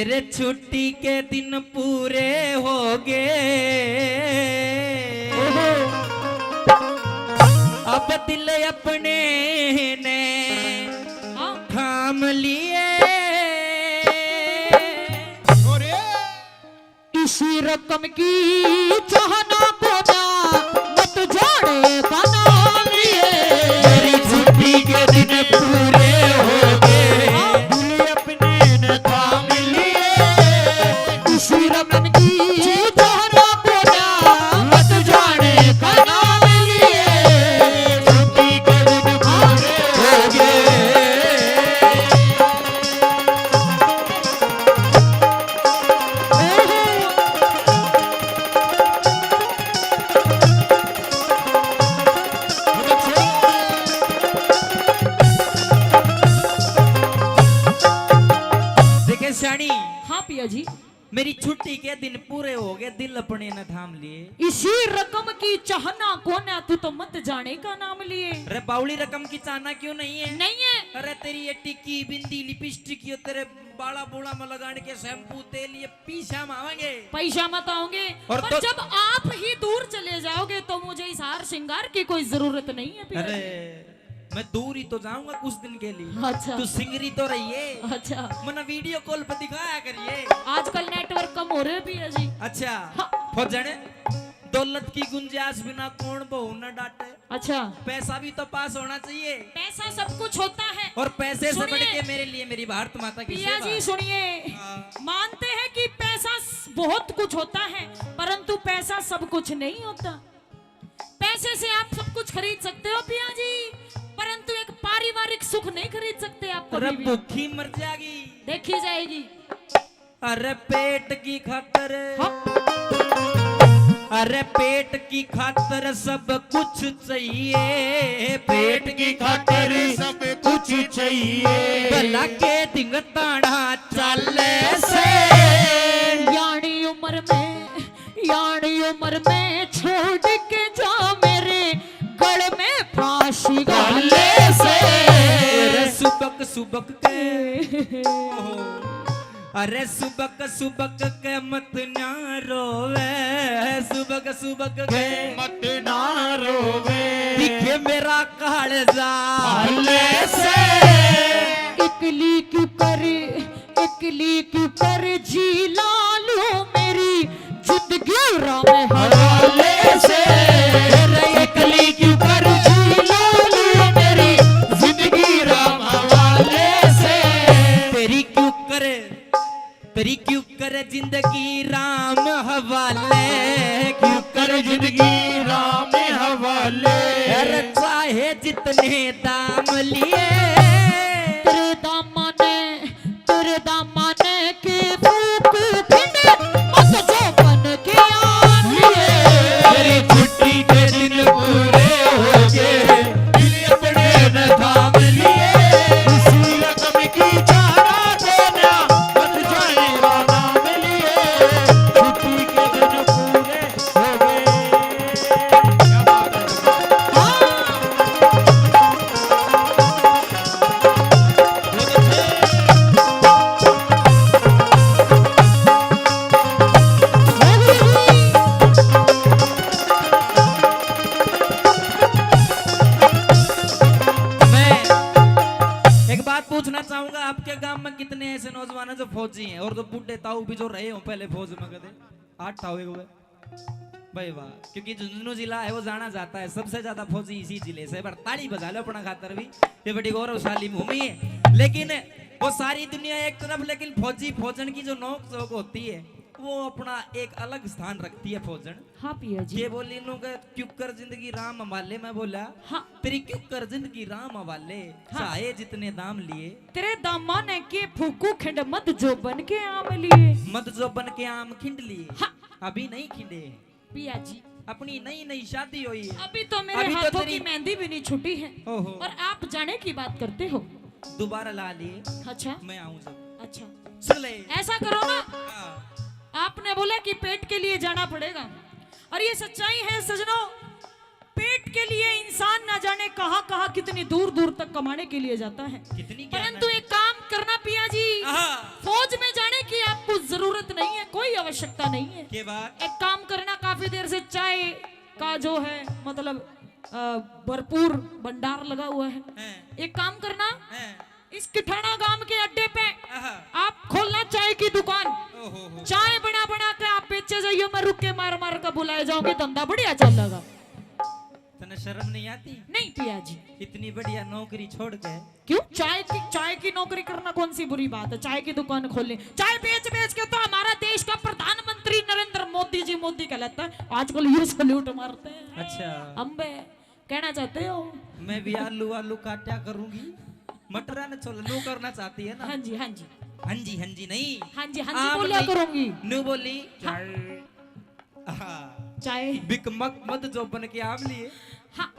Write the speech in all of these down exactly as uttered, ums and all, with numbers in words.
रे छुट्टी के दिन पूरे हो गए, अब दिल अपने ने हाँ। थाम लिए। इसी रकम की चाहना को ना मत जाने का नाम लिए। मेरी छुट्टी के दिन पूरे हो गए, दिल अपने ने थाम लिए। इसी रकम की चाहना को ना मत जाने का नाम लिए। छुट्टी के दिन पूरे हो गए। देखे स्याणी, हाँ पिया जी। मेरी छुट्टी के दिन पूरे हो गए, दिल अपने न थाम लिए। इसी रकम की चाहना कोन्या, तू तो मत जाने का नाम लिए। रे बावली, रकम की चाहना क्यों नहीं है? नहीं है। अरे तेरी ये टिक्की, बिंदी, लिपस्टिक, ये तेरे बाला बूला में लगाने के शैम्पू, तेल, ये पीछा में आवेंगे। पैसा मत आओगे। और पर तो जब आप ही दूर चले जाओगे तो मुझे इस हार श्रृंगार की कोई जरूरत नहीं है पिया जी। अरे मैं दूर ही तो जाऊंगा कुछ दिन के लिए। अच्छा। तू सिंगरी तो रहिए। अच्छा। मना वीडियो कॉल पे दिखाया करिए। आजकल नेटवर्क कम हो रहे पिया जी। अच्छा। हाँ। फौजन, दौलत की गुंजाइश बिना कौन बहू न डांटे। अच्छा। पैसा भी तो पास होना चाहिए। पैसा सब कुछ होता है। और पैसे से सुनिए। बढ़ के मेरे लिए मेरी भारत माता की पिया सेवा जी है। सुनिए, हाँ। मानते हैं कि पैसा स-, बहुत कुछ होता है, परंतु पैसा सब कुछ नहीं होता। पैसे से आप सब कुछ खरीद सकते हो पिया जी, परंतु एक पारिवारिक सुख नहीं खरीद सकते आप अरे कभी भी। भूखी मर जाएगी। देखी जाएगी। अरे पेट की खातर, हाँ। अरे पेट की खातर सब कुछ चाहिए, पेट की खातर सब कुछ चाहिए। भला के ढिंग ताना चाले से। यानी उम्र में, यानी उम्र में छोड़ के जा मेरे गल में फांसी घाले से। अरे सुबक सुबक के, ओहो। अरे सुबक सुबक के मत ना रोवे, सुबक सुबक के मत ना रोवे। दिखे मेरा कालजा हाले से। इकली क्यों कर, इकली क्यों कर जी लालू मेरी जिंदगी राम हवाले से। अरे इकली क्यों कर जी लालू मेरी जिंदगी राम हवाले से। तेरी क्यों करे, तेरी क्यों करे जिंदगी राम हवाले, क्यों करे जिंदगी राम हवाले। अरे चाहे जितने दाम लिए। तेरे दामा ने, तेरे दामा ने के फूक खिंडे, मत जो बन के आन लिए। तेरी छुट्टी के दिन पूरे हो गए, दिल अपने न थाम लिए। इसी रकम की चारा देना, मत जाएगा नाम लिए। छुट्टी के दिन पूरे हो गए। क्या बात है? हाँ। मैं एक बात पूछना चाहूंगा, आपके गांव में कितने ऐसे नौजवान हैं जो फौजी हैं और जो बूढ़े ताऊ भी जो रहे हो पहले फौज में? कदे हाथ उठाओ एक बार। भाई वाह, क्योंकि झुंझुनू जिला है वो जाना जाता है, सबसे ज्यादा फौजी इसी जिले से। एक बार ताली बजा लो अपना खातर भी, ये बड़ी गौरवशाली भूमि है। लेकिन वो सारी दुनिया एक तरफ, लेकिन फौजी फौजन की जो नोक झोंक होती है वो अपना एक अलग स्थान रखती है फौजन। हाँ पिया जी। ये बोली नू के क्यों कर जिंदगी राम हवाले, मैं बोला हाँ। तेरी क्यों कर जिंदगी राम हवाले, हाँ। चाहे जितने दाम लिए। तेरे दामा ने के फूकू खिंड मत जो बन के आम लिए। मत जो बन के आम खिंड लिए। हाँ। अभी नहीं खिंडे। पिया जी। अपनी नई नई शादी हुई है। अभी तो मेरे अभी तो हाथों तेरी की मेहंदी भी नहीं छुटी है। ओहो। और आप जाने की बात करते हो। दोबारा ला लिए। अच्छा। मैं आऊं जब। अच्छा। सुन ले। ऐसा करो ना। हाँ। आपने बोला कि पेट के लिए जाना पड़ेगा, और ये सच्चाई है सजनों, पेट के लिए इंसान ना जाने कहाँ कहाँ कितनी दूर दूर तक कमाने के लिए जाता है। कितनी क्या परंतु ना एक काम करना पिया जी, हाँ। फौज में जाने की आप आवश्यकता नहीं है। के बात? एक काम करना, काफी देर से चाय का जो है, मतलब, अ, भरपूर भंडार लगा हुआ है। हैं। एक काम करना, हैं। इस किठाणा गांव के अड्डे पे आहा। आप खोलना चाय की दुकान। ओहो हो। चाय बना बना के आप बेचे जाइयो, मैं रुक्के मार मार के बुलाए जाऊंगी, धंधा बढ़िया चलेगा। तने शर्म नहीं आती? नहीं पिया जी। इतनी बढ़िया नौकरी छोड़ के। क्यों? चाय की, चाय की नौकरी करना कौन सी बुरी बात है? चाय की दुकान खोलनी, चाय बेच बेच के तो हमारा देश का प्रधानमंत्री नरेंद्र मोदी जी मोदी कहलाता है। आजकल ये सल्यूट मारते हैं। अच्छा। अम्बे, कहना चाहते हो? मैं भी आलू, आलू काटा करूंगी, मटर ने छोल, नू करना चाहती है ना? हाँ जी, हाँ जी। हाँ जी, हाँ जी नहीं। हाँ जी, हाँ जी आम बोलिया नहीं। करूंगी। नू बोली, हाँ। चाय। हाँ। चाय। बिक मक मत जो बन के आम लिए। हाँ।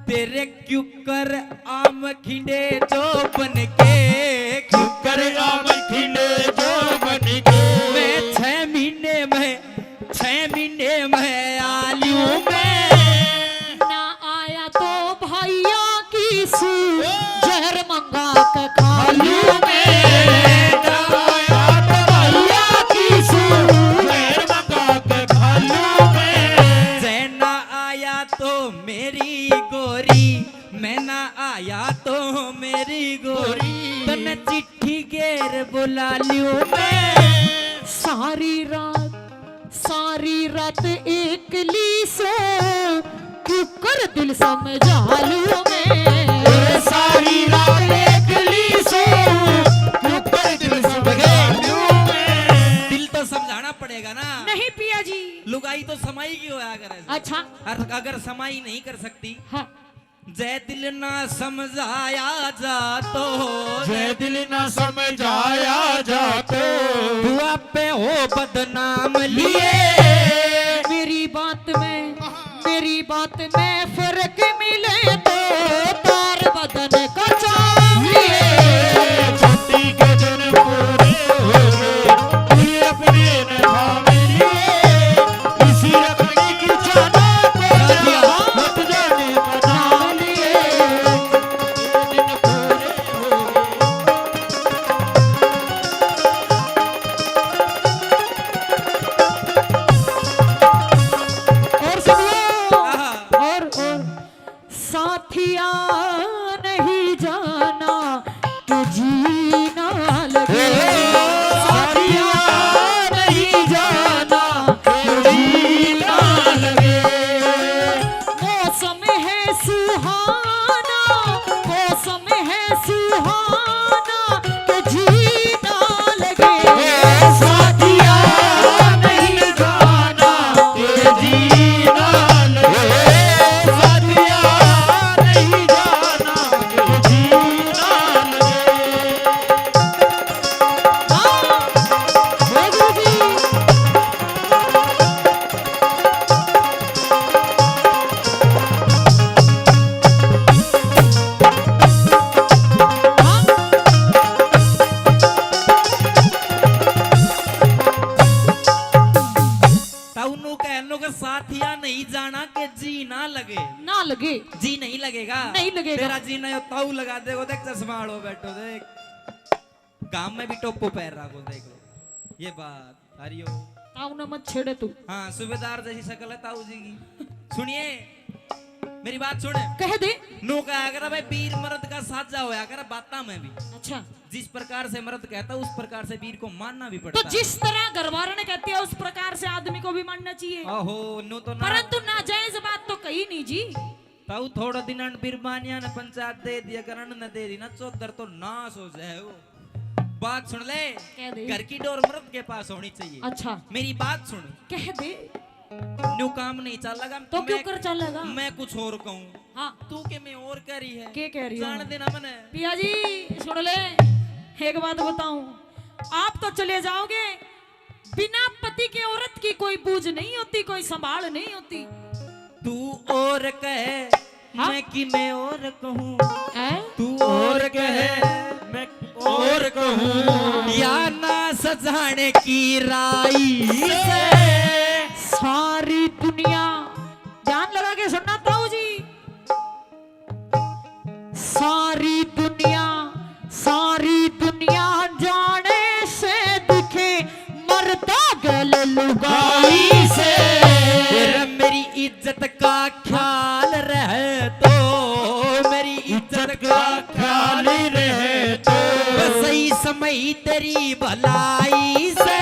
तेरे क्यूकर आम खिंडे जो बन के, क्यूकर आम खिंडे जो बन के। मैं छह महीने में, छह महीने में आलू में। ना आया तो भैया की सू, जहर मंगा के खा लूं मैं। ना आया तो भैया की सू, जहर मंगा के खा लूं मैं। जै ना आया तो मेरी गोरी, मैं ना आया तो मेरी गोरी, तन्ने चिट्ठी गेर बुला लूं मैं। सारी रात, सारी रात एकली सो, क्यूकर दिल समझा लूं मैं। सारी रात एकली सो, क्यूकर दिल समझा लूं मैं। दिल तो समझाना पड़ेगा ना। नहीं पिया जी। लुगाई तो समाई की होया करे। अच्छा। और अगर समाई नहीं कर सकती, हाँ। जै दिल ना समझाया जा तो, जै दिल ना समझाया जा तो, तू आपे हो बदनाम लिए। मेरी बात में, मेरी बात में फर्क मिले तो तार बदन का चाम लिए। छोटी गजन पूरे हो गए, तू अपने ने थाम लिए। इसी रखने की जाना को मत जाने का नाम लिए। और सुनिए, आहा। और, और साथिया नहीं जाना तो जीना लगे। साथिया नहीं जाना तो जीना लगे। मौसम है सुहाना, मौसम है सुहाना, के जीना लगे। साथिया नहीं जाना, के जीना लगे। साथिया नहीं जाना, के जीना लगे। हाँ, हो गुरु जी। ताऊ नु कहनो के साथिया नहीं जाना के जी ना लगे। ना लगे। जी नहीं लगेगा। नहीं लगेगा। तेरा जी ना यो ताऊ लगा देगो, देख चश्मा आड़ो बैठो, देख। गांव में भी टोपो पहन रहा को, देख लो। ये बात। हरिओ। ताऊ ने मत छेड़े तू। हाँ, सूबेदार जैसी शक्ल है ताऊ जी की। सुनिए, मेरी बात सुन। कह दे। नो कहा कर भाई, वीर मर्द का साजा होया कर बातां में भी। अच्छा। जिस प्रकार से मर्द कहता, उस प्रकार से वीर को मानना भी पड़ता तो है। जिस तरह घरवाले ने कहती है, उस प्रकार से आदमी को भी मानना चाहिए। ओहो, नो तो ना। परंतु नाजायज बात तो कही नहीं जी। ताऊ थोड़ा दिन बिरबानिया ने पंचायत दे दिया कर, अन न दे रही ना चौधर तो नाश हो जाए वो। बात सुन ले, कह दे। घर की डोर मर्द के पास होनी चाहिए। अच्छा। मेरी बात सुन। कह दे। न्यू काम नहीं चलेगा। तो क्यों मैं, कर चलेगा? मैं कुछ और कहूँ। हाँ। तू के मैं और कह रही है? के कह रही हूँ? जान देना मने। पिया जी, सुन ले, एक बात बताऊं, आप तो चले जाओगे, बिना पति के औरत की कोई बूझ नहीं होती, कोई संभाल नहीं होती। तू और कहे, हाँ? मैं कि मैं और कहूँ। हैं? तू और कहे, मैं और कहूँ। या ना सजाने की राई से। सारी दुनिया, ध्यान लगा के सुनना ताऊ जी। सारी दुनिया, सारी दुनिया जाने से दिखे, मर तागल लुगाई से। तेरा मेरी इज्जत का ख्याल रहे तो, मेरी इज्जत का ख्याल रहे तो। सही समय तेरी भलाई से।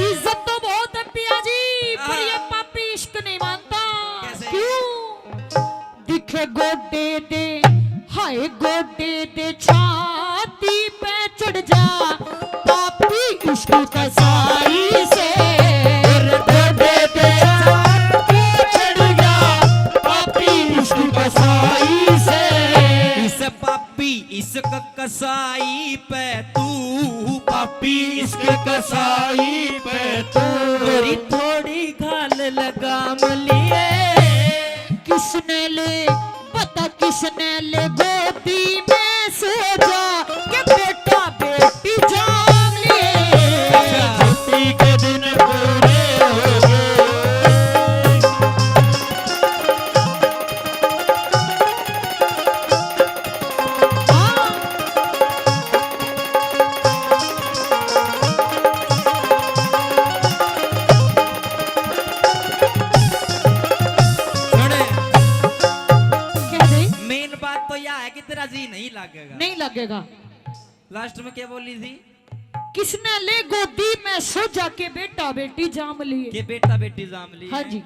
इज्जत तो बहुत है पिया जी, पर ये हाँ। पापी इश्क नहीं मानता। कैसे? क्यों? दिखे गोडे दे, हाय गोडे दे, छाती पे चढ़ जा, पापी इश्क कसाई से। गोडे दे, छाती पे चढ़ जा, पापी इश्क कसाई से। इस पापी इश्क कसाई पे तू, पापी इश्क कसाई पे तू। थोड़ी थोड़ी घाल लगाम लिए। किसने ले, पता किसने ले गोदी में सो जा, के बेटा बेटी जाम लिए। छुट्टी के दिन पूरे हो गए। सुने। कह दे। मेन बात तो यह है कि तेरा जी नहीं लगेगा। नहीं लगेगा। लास्ट में क्या बोली थी? किसने ले गोदी में सो जाके बेटा बेटी जाम लिए। के बेटा बेटी जाम लिए। हाँ जी।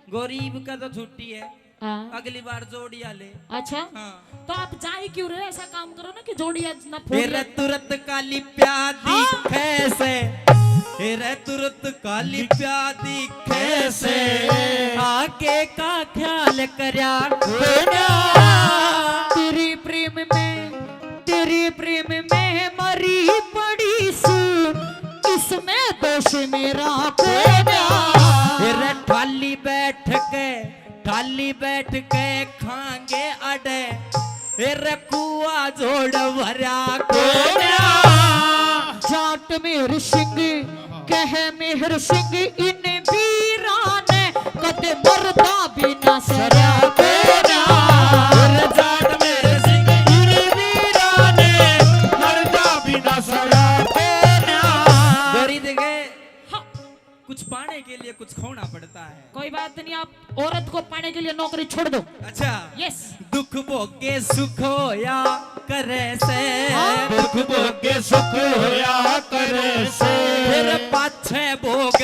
गरीब का तो छुट्टी है। हाँ। अगली बार जोड़िया ले। अच्छा। हाँ। तो आप जाए क्यों रहे? ऐसा काम करो ना कि जोड़िया ना फोड़ तेरे ले। तुरंत काली प्या हाँ। दिखे से। तेरे तुरंत काली प्या दिखे से। आगे का ख्याल करया कोना। तेरे प्रेम में, तेरे प्रेम में मरी पड़ी सू, इसमें दोष मेरा कोना। तेरे ठाली बैठ के, ठाली बैठ के खांगे अड़े, तेरे कुआ जोड़ भरा कोना। जाट मेहर सिंह कह मेहर सिंह इन वीरां ने, कदे मरदा भी ना सरया कोना। जाट मेहर सिंह इन वीरां ने, मरदा भी ना सरया कोना। गौरी देखे, हाँ। कुछ पाने के लिए कुछ खोना पड़ता है। कोई बात नहीं, आप औरत को पाने के लिए नौकरी छोड़ दो। अच्छा। यस। दुख भोगे सुख होया करे से। हाँ। दुख भोगे सुख होया करे से। फिर पाछे भोग